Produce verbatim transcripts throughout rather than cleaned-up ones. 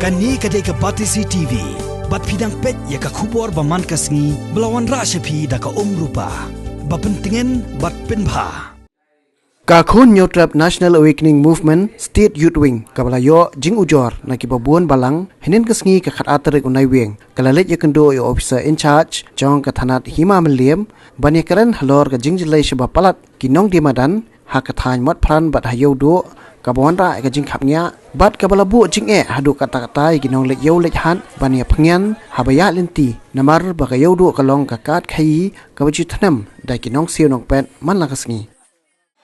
Kane ka dei ka Batesi T V. Bad phi dang peit ïa ka khubor ba man ka sngi ba la wanrah sha phi da ka Umrupa. Ba pyntngen bad pynbha. Ka Khun Hynñiewtrep National Awakening Movement State Youth Wing kaba la ïoh jingujor na kiba bun balang, hynnin ka sngi ka khatar tarik u Naiwieng, ka la leit ïakynduh ïa u officer in charge jong ka thanat Hima Mylliem ban ïakren halor ka jingjyllei shaba palat ki nongdie madan ha ka thaiñ Motphran bad ha Ïewduh, kaba wanrah ïa ka jingkhapngiah bad kaba la buh jingeh haduh katta katta ïa ki nongleit ïew leit hat ban ïa pynïaid haba ïaid lynti, namar ba ka Ïewduh ka long ka kad khaïi kaba ju thnem da ki nongsiew nongpet man la ka sngi.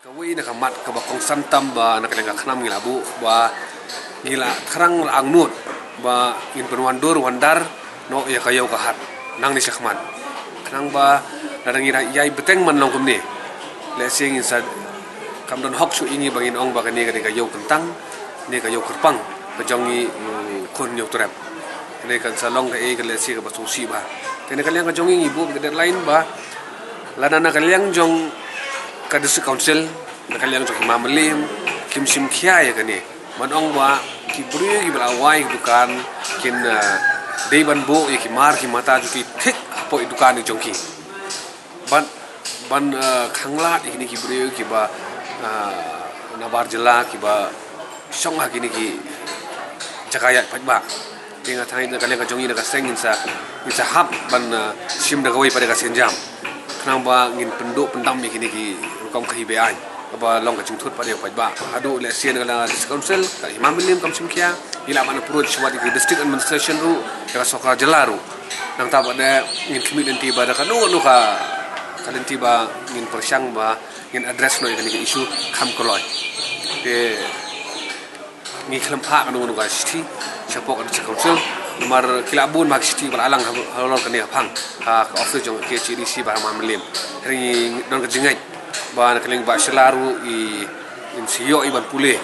Kawei na ka mat kaba kongsan tam ba na ka liang ka khnam ngi la buh ba ngi la thrang la angnud ba ngin pynwandur wandar noh ïa ka ïew ka hat nangne shakhmat. Khnang ba lada ngi la ïai bteng man long kumne, lehse ngin sa, kam don hok shuh ïa ngi ba ngin ong ba kane ka dei ka ïew kyntang ne ka ïew kyrpang ka jong ngi, mm, Khun Hynñiewtrep. Kane kan sa long kaei ka lehse kaba sngewsih bha. Te na ka liang ka jong ngi ngi buh ka deadline ba lada na ka liang jong ka District Council, na ka liang jong ki Hima Mylliem, kim shim khia ïa kane. Ban ong ba ki briew kiba la wai dukan kin, ah, dei ban buh ïa ki mar ki mata jong ki thik hapoh dukan jong ki. Ban, ban, ah, khanglad ïa kine ki briew kiba, ah, nabar jylla kiba shong ha kine ki jaka ïaid paidbah. Te nga tharai na ka liang ka jong ngi na ka seng ngin sa, ngin sa hap ban, ah, shim da kawei pat ka sienjam. Khnang ba ngin pynduh pyndam ïa kine ki rukom khaïi be-aiñ kaba long ka jingthut pat ïa u paidbah. Haduh lehse na ka liang District Council, ka Hima Mylliem kam shim khia, ngi lah ban approach wat ïa ka District Administration ruh, ïa ka sorkar jylla ruh. Nangta pat de ngin khmih lynti ba da kano kano ka, ka lynti ba ngin pyrshang ba ngin address noh ïa kane ka issue kham kloi. Te ngi khlem phah kano kano ka shithi shapoh ka District Council, namar ki la bun bha ki shithi ba la lang ha, halor kane ka phang ha ka office jong ka K H A D C ba ha Hima Mylliem. Hynrei ngi don ka jingngeit ba na ka liang Bah Shylla ruh i, in sa ïoh i ban pule,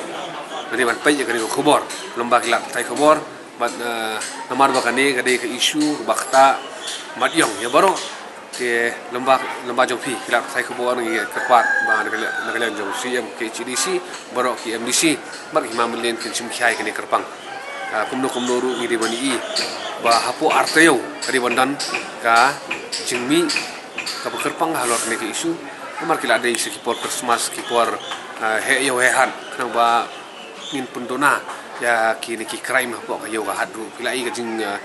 lane ban peit ïa kane ka khubor lem bad ki lad pathai khubor. Bad, eh, namar ba kane ka dei ka issue kaba ktah bad ïong ïa baroh. Te lem bad, lem bad jong phi ki lad pathai khubor ngi kyrpad ba na ka liang, na ka liang jong C M K H A D C, baroh ki M D C bad ki Hima Mylliem kin shim khia ïa kane kyrpang. Ah, kumno kumno ruh ngi dei ban ïohi ba hapoh ar taïew ka dei ban don ka jingmih kaba kyrpang halor kane ka issue. Namar ki la dei sha ki por Christmas, ki por, ah, heh ïew heh hat, khnang ba ngin pynduna ïa kine ki crime hapoh ka ïew ka hat ruh. Phi la i ka jing, eh,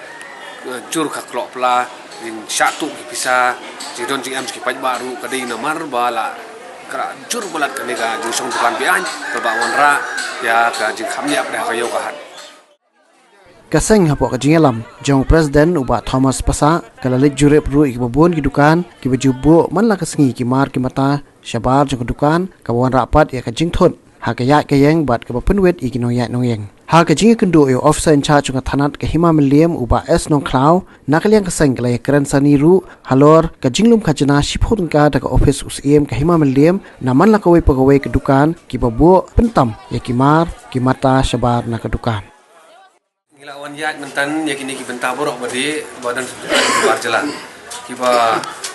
eh, jur ka kloh pla, jingshah tuh ki pisa, jingdon jingem ki paidbah ruh ka dei namar ba la, ka la jur palat kane ka jingshong dukan be-aiñ kaba wanrah ïa ka jingkhapngiah ha ka ïew ka hat. Ka seng hapoh ka jingïalam jong u President u Bah Thomas Passah ka la leit jurip ruh ïa kiba bun ki dukan kiba ju buh man la ka sngi ki mar ki mata shabar jong ka dukan kaba wanrah pat ïa ka jingthut ha ka ïaid ka ïeng bad kaba pynwit ïa ki nongïaid nongïeng. Ha ka jingïakynduh ïa u officer in charge jong ka thanat ka Hima Mylliem u Bah S Nongkhlaw, na ka liang ka seng ka la ïakren sani ruh halor ka jinglum khajna shiphew tyngka da ka ophis u Syiem ka Hima Mylliem na man la kawei pa kawei ka dukan kiba buh pyntam ïa ki mar ki mata shabar na ka dukan. Ngi la wan ïaid mynta ïa kine ki bynta baroh ba dei ba don ha bar jylla kiba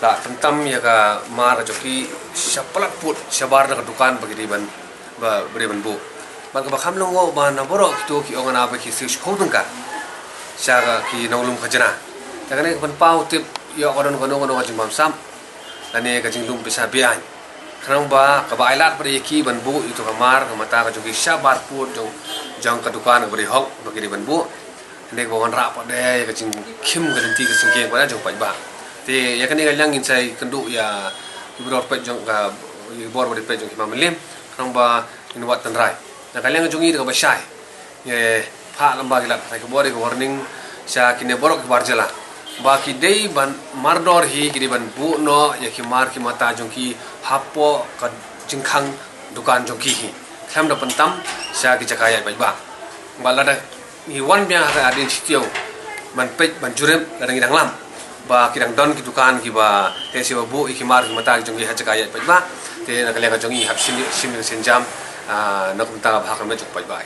la pyntam ïa ka mar jong ki sha palat pud shabar na ka dukan ba ki dei ban, ba, ba dei ban buh. Bad kaba kham lyngngoh ba na baroh kito ki ong ana ba ki siew shiphew tyngka sha ki nonglum khajna. Te kane ka pynpaw tip ïoh ka don kano kano ka jingbamsap lane ka jinglum pisa be-aiñ. Khnang ba kaba ailad pat ïa ki ban buh ïa kito ka mar ka mata ka jong ki shabar pud jong, jong ka dukan kaba dei hok ba ki dei ban buh. Hynrei kaba wanrah pat de ïa ka jingkhim ka lynti ka syngkien pat de jong paidbah. Te ïa kane ka liang ngin sa ïakynduh ïa i bor peit jong ka, i bor ba dei peit jong ki Hima Mylliem khnang ba ngin wad tynrai. Na ka liang jong ngi da kaba shai ngi phah lem bad ki lad pathai khubor ïa ka warning sha kine baroh ki bar jylla ba ki dei ban mardor hi, ki dei ban buh noh ïa ki mar ki mata jong ki hapoh ka jingkhang dukan jong ki hi, khlem da pyntam sha ki jaka ïaid paidbah. Ba lada ngi wan biang ha ka dien shi taïew ban peit ban jurip, lada ngi dang lap ba ki dang don ki dukan kiba te shu buh ïa ki mar ki mata jong ki ha jaka ïaid paidbah, te na ka liang jong ngi hap shim, shim sienjam, ah, na ka bynta ba ha ka met jong paidbah.